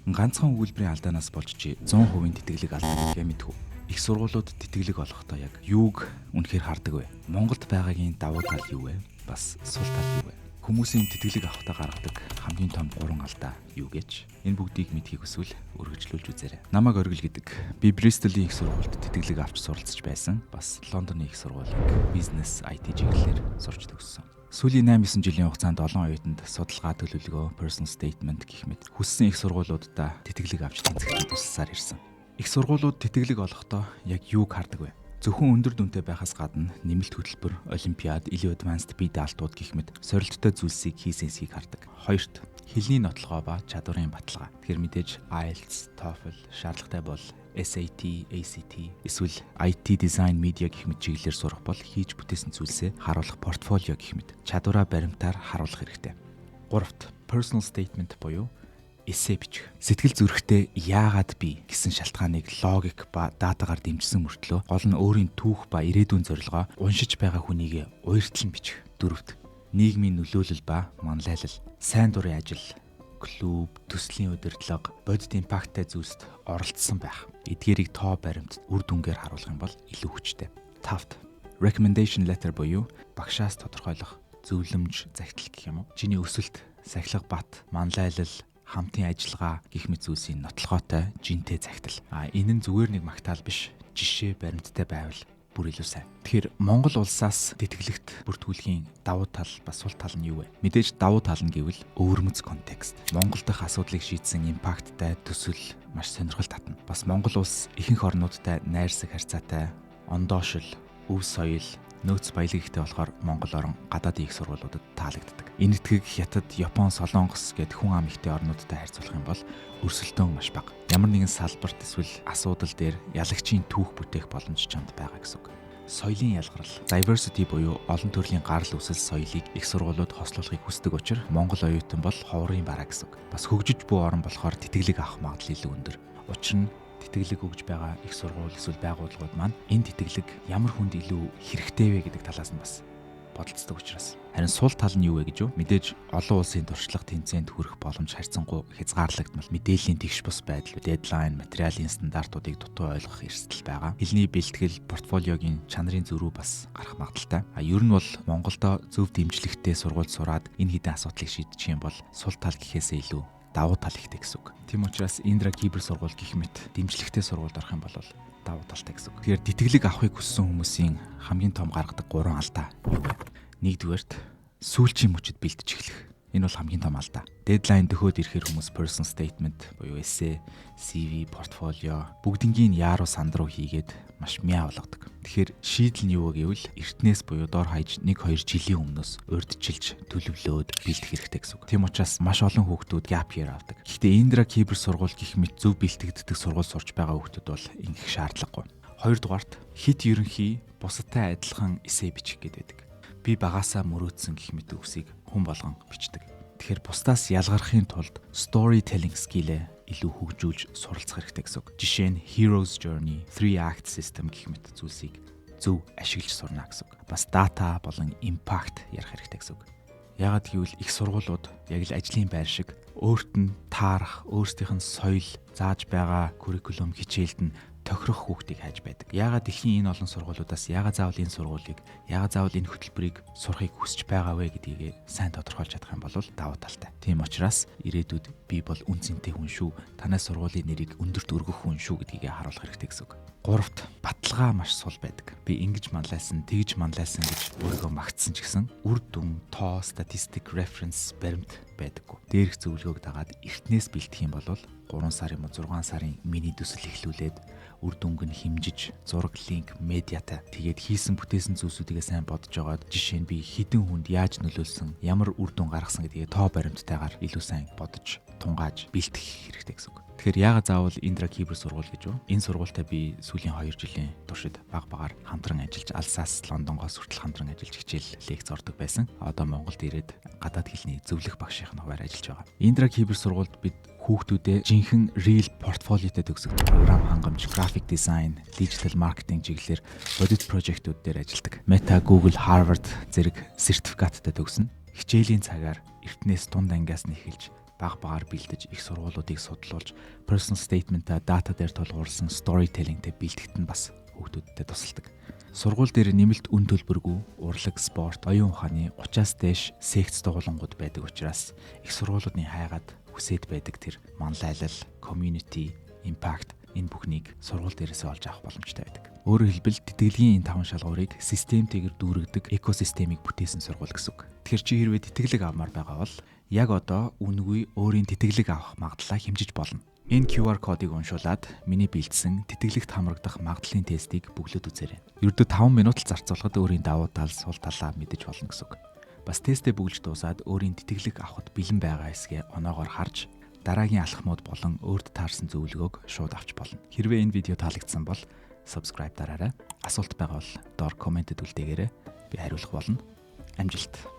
Ганцхан өгүүлбэрийн алдаанаас болж чи 100% тэтгэлэг алддаг гэхээ мэдэхүү. Их сургуулиуд тэтгэлэг олохдоо яг юуг үнэхээр хардаг вэ? Монголд байгаагийн давуу тал юу вэ? Бас сул тал юу вэ? Хүмүүсийн тэтгэлэг авахдаа гаргадаг хамгийн том гурван алдаа юу гэж? Энэ бүгдийг мэдэхийг хүсвэл үргэлжлүүлж үзээрэй. Намайг Оргил гэдэг. Би Бристолийн их сургуульд тэтгэлэг авч суралцж байсан. Бас Лондоны их сургуулийг бизнес IT чиглэлээр сурч төгссөн. Сүүлийн 8 9 жилийн хугацаанд олон оюутанд судалгаа, төлөвлөгөө, personal statement гэх мэт хүссэн их сургуулиудаа тэтгэлэг авч тэнцэхэд тусалсаар ирсэн. Их сургуулиуд тэтгэлэг олохдоо яг юуг хардаг вэ? Зөвхөн өндөр дүнтэй байхаас гадна нэмэлт хөтөлбөр, олимпиад, илүү advanced бие даалтууд гэх мэт сорилттой зүйлсийг хийсэн эсхийг хардаг. Хоёрт, хэлний нотлогоо ба чадварын баталгаа. Тэгэхээр мэдээж IELTS, TOEFL шаардлагатай бол SAT, ACT эсвэл IT, design, media гэх мэт чиглэлээр сурах бол хийж бүтээсэн зүйлсээ харуулах портфолио гэх мэт чадвараа баримтаар харуулах хэрэгтэй. Гуравт, personal statement буюу эссе бичих. Сэтгэл зүрэхтэй яагаад би гэсэн шалтгааныг логик ба датагаар дэмжсэн мөртлөө гол нь өөрийн түүх ба ирээдүйн зорилгоо уншиж байгаа хүнийг уяртлан бичих. Дөрөвт, нийгмийн нөлөөлөл ба манлайлал. Сайн дурын ажил, клуб, төслийн удирдлага, бодит impact тай зүйлсд оролцсон байх. Эдгээрийг тоо баримт, үр дүнгээр харуулах юм бол илүү хүчтэй. Тавт, recommendation letter буюу багшаас тодорхойлох зөвлөмж, захидал гэх юм уу. Чиний өсөлт, сахилга бат, манлайлал, хамтын ажиллагаа гэх мэт зүйлсийн нотлогоотой жинтэй захидал. А энэ нь зүгээр нэг магтаал биш, жишээ баримттай байвал бүр илүү сайн. Тэгэхээр Монгол улсаас тэтгэлэгт бүртгүүлэхийн давуу тал ба сул тал нь юу вэ? Мэдээж давуу тал нь гэвэл өвөрмөц контекст. Монгол дахь асуудлыг шийдсэн impact тай төсөл маш сонирхол татна. Бас Монгол улс ихэнх орнуудтай найрсаг харьцаатай, ондоошил, өв соёл, нөөц баялаг ихтэй болохоор Монгол орон гадаадын их сургуулиудад таалагддаг. Энэтхэг, Хятад, Япон, Солонгос гээд хүн ам ихтэй орнуудтай харьцуулах юм бол өрсөлдөөн маш бага. Ямар нэгэн салбарт эсвэл асуудал дээр ялагчийн түүх бүтээх боломж чамд байгаа гэсэн үг. Соёлын ялгарл, diversity буюу олон төрлийн гарал үүсэл соёлыг их сургуулиуд хослуулахыг хүсдэг учраас Монгол оюутан бол ховрын бараа гэсэн үг. Бас хөгжиж буй орон болохоор тэтгэлэг авах магадлал илүү өндөр. Учир нь тэтгэлэг өгж байгаа их сургууль эсвэл байгууллагууд маань энэ тэтгэлэг ямар хүнд илүү хэрэгтэй вэ гэдэг талаас нь бас бодолцдог учраас. Харин сул тал нь юу вэ гэж юу? Мэдээж олон улсын туршлага тэмцээнд хүрэх боломж харьцангуй хязгаарлагдмал, мэдээллийн тэгш бус байдал, deadline, материалын стандартуудыг дутуу ойлгох эрсдэл байгаа. Хэлний бэлтгэл, портфолиогийн чанарын зөрүү бас гарах магадлалтай. А ер нь бол Монголдо зөв дэмжлэгтэй сургууль сураад энэ хэдэн асуудлыг шийдчих юм бол сул тал гэхээсээ илүү давуу тал ихтэй гэсэн үг. Тийм учраас Индра Кибер сургууль гэх мэт дэмжлэгтэй сургуульд орох юм бол давуу талтай гэсэн үг. Тэгэхээр тэтгэлэг авахыг хүссэн хүмүүсийн хамгийн том гаргадаг гурван алдаа юу вэ? Нэгдүгээрт, сүүлчийн мөчөд бэлдэж эхлэх. Энэ бол хамгийн том алдаа. Deadline дөхөөд ирэхээр хүмүүс personal statement буюу эссе, CV, портфолио бүгднгийн яаруу сандруу хийгээд маш мяа болгодог. Тэгэхээр шийдэл нь юу вэ гэвэл эртнээс буюу дор хаяж 1 2 жилийн өмнөөс урьдчилж, төлөвлөөд бэлдэх хэрэгтэй гэсэн үг. Тийм учраас маш олон хүүхдүүд gap year авдаг. Гэхдээ Индра Кибер сургууль гэх мэт зөв бэлтгэгддэг сургууль сурч байгаа хүүхдүүд бол ингэх шаардлагагүй. Хоёрдугаарт, хэт ерөнхий, бусадтай адилхан эссе бичих гээд байдаг. Би багасаа мөрөөдсөн гэх мэт үгсийг хүн болгон бичдэг. Тэгэхээр бусдаас ялгархын тулд storytelling skill ээ илүү хөгжүүлж суралцах хэрэгтэй гэсэн үг. Жишээ нь Hero's Journey, Three Act System гэх мэт зүйлсийг зөв ашиглаж сурна гэсэн үг. Бас дата болон impact ярих хэрэгтэй гэсэн үг. Яагаад гэвэл их сургуулиуд яг л ажлын байр шиг өөрт нь таарах, өөрсдийнх нь соёл, зааж байгаа curriculum, хичээлд нь тохирох хүүхдийг хайж байдаг. Яагаад дэлхийн энэ олон сургуулиудаас яагаад заавал энэ сургуулийг, яагаад заавал энэ хөтөлбөрийг сурахыг хүсэж байгаа вэ гэдгийг сайн тодорхойлж чадах юм бол давуу талтай. Тийм учраас ирээдүйд би бол үнэ цэнтэй хүн шүү. Танай сургуулийн нэрийг өндөрт өргөх хүн шүү гэдгийг харуулах хэрэгтэй гэсэн үг. Гуравт, баталгаа маш сул байдаг. Би ингэж манлайлсан, тэгж манлайлсан гэж өөрийгөө магтсан ч гэсэн үр дүн, тоо, статистик, reference, баримт байдаггүй. Дээрх зөвлөгөөг дагаад эртнээс бэлдэх юм бол 3 сар юм уу 6 сарын мини төсөл эхлүүлээд үр дүнг нь хэмжиж, зураг, линк, медиатай, тэгээд хийсэн бүтээсэн зүйлсүүдийг сайн бодож байгаад, жишээ нь би хэдэн хүнд яаж нөлөөлсөн, ямар үр дүн гаргасан гэдгийг тоо баримттайгаар илүү сайн бодож, тунгааж бэлтгэх хэрэгтэй гэсэн үг. Тэгэхээр яагаад заавал Индра Кибер сургууль гэж юу? Энэ сургуультай би сүүлийн 2 жилийн туршид баг багаар хамтран ажиллаж, Алсаас Лондонгоос хүртэл хамтран ажиллаж, хичээл, лекц ордог байсан. Одоо Монголд ирээд гадаад хэлний зөвлөх багшийн хуваар ажиллаж байгаа. Индра Кибер сургуульд бид хүүхдүүдээ жинхэнэ real портфолиотой төгсгөдөг. Програм хангамж, graphic design, digital marketing чиглэлээр бодит project ууд дээр ажилладаг. Meta, Google, Harvard зэрэг сертификаттай төгснө. Хичээлийн цагаар эртнээс дунд ангиас нь эхэлж баг багаар бэлдэж, их сургуулиудыг судлуулж, personal statement-а data дээр тулгуурласан storytelling-тэй бэлтгэхэд нь бас хүүхдүүдтэй тусалдаг. Сургууль дээр нэмэлт үн төлбөргүй урлаг, спорт, оюун ухааны 30-аас дээш секц дугуулангууд байдаг учраас их сургуулиудын хайгаад хүсээд байдаг тэр манлайлал, community, impact, энэ бүхнийг сургууль дээрээсээ олж авах боломжтой байдаг. Өөрөөр хэлбэл, тэтгэлгийн энэ таван шалгуурыг системтэйгээр дүүргэдэг экосистемийг бүтээсэн сургууль гэсэн үг. Тэгэхээр чи хэрвээ тэтгэлэг авмаар байгаа бол яг одоо үнэгүй өөрийн тэтгэлэг авах магадлалаа хэмжиж болно. Энэ QR кодыг уншуулад миний бэлдсэн тэтгэлэгт хамрагдах магадлалын тестийг бөглөөд үзээрэй. Ердөө 5 минут л зарцуулахад өөрийн давуу тал, сул талаа мэдэж болно гэсэн үг. Бас тестээ бөглөж дуусаад өөрийн тэтгэлэг авахд бэлэн байгаа эсгээ оноогоор харж, дараагийн алхмууд болон өөрт таарсан зөвлөгөөг шууд авч болно. Хэрвээ энэ видео таалагдсан бол subscribe дараарай. Асуулт байгаа бол доор комментэд үлдээгээрэй. Би хариулах болно. Амжилт.